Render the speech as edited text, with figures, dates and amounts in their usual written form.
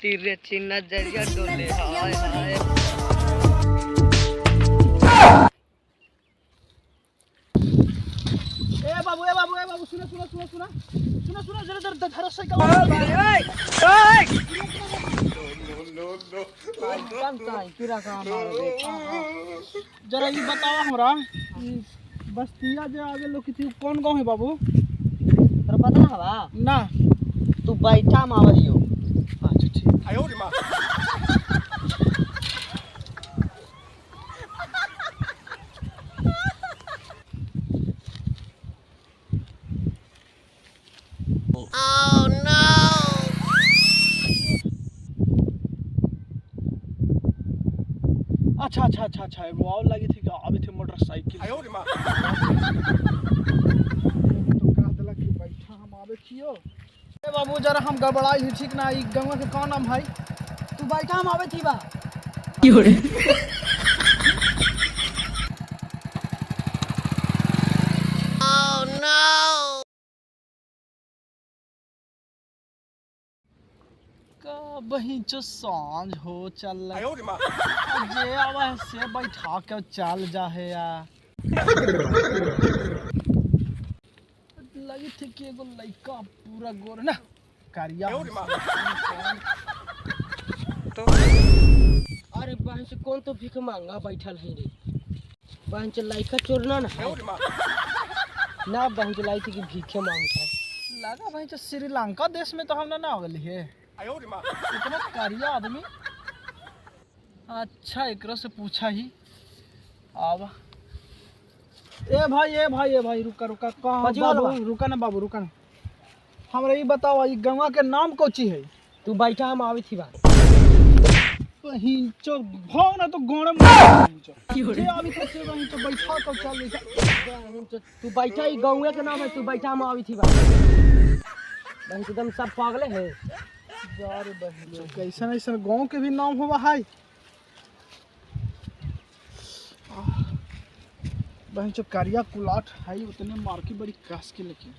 तिरछी नजरिया डोले हाय हाय। ए बाबू, ए बाबू, ए बाबू, सुनो सुनो सुनो सुनो सुनो सुनो, जरा जरा धरो साइकिल। जरा ये बताओ हमरा, बस्तिया जे आगे लोग थी कौन गांव है बाबू? तोरा पता ना बा? ना। तू बैठा मावलियो। अच्छा ठीक। अच्छा अच्छा अच्छा अच्छा, एगो और लगी थी अभी थी मोटरसाइकिल। तो कह देला कि बैठा हम आवे छियो। ए बाबू जरा हम गड़बड़ाई ही ठीक ना, ई गंगा के कौन नाम है? तू बैठा हम आवे थी बा। बहिंचो सांझ हो चल जे आवा है से बैठा के चल जा है या। लगी थी कि एगो लइका पूरा गोर ना करिया। अरे बहन से कौन तो भीख मांगा बैठल है रे। बहन से लइका चोरना ना है ना, बहन से लाई थी कि भीखे मांगता है। लगा भाई जो श्रीलंका देश में तो हम ना आवल है इतना करिया आदमी। अच्छा एकरो से पूछा ही आवा। ए भाई, ए भाई, ए भाई, रुका रुका, कहाँ बाबू? रुका ना बाबू, रुका ना। हमरा ई बताओ ई गंगा के नाम कोची है? तू बैठा हम आवे थी बा। बहिंचो भाव ना तो गोड़ में बहिंचो जे आवी थे से बहिंचो बैठा तो चल जा। तू बैठा, ई गौए के नाम है, तू बैठा हम आवे थी बा। बहिंचो एकदम सब पागले है यार। बहिंचो कैसन ऐसन गांव के भी नाम होवा है। बहिंचो करिया कुलाट है उतने मार की बड़ी कस के लेकिन।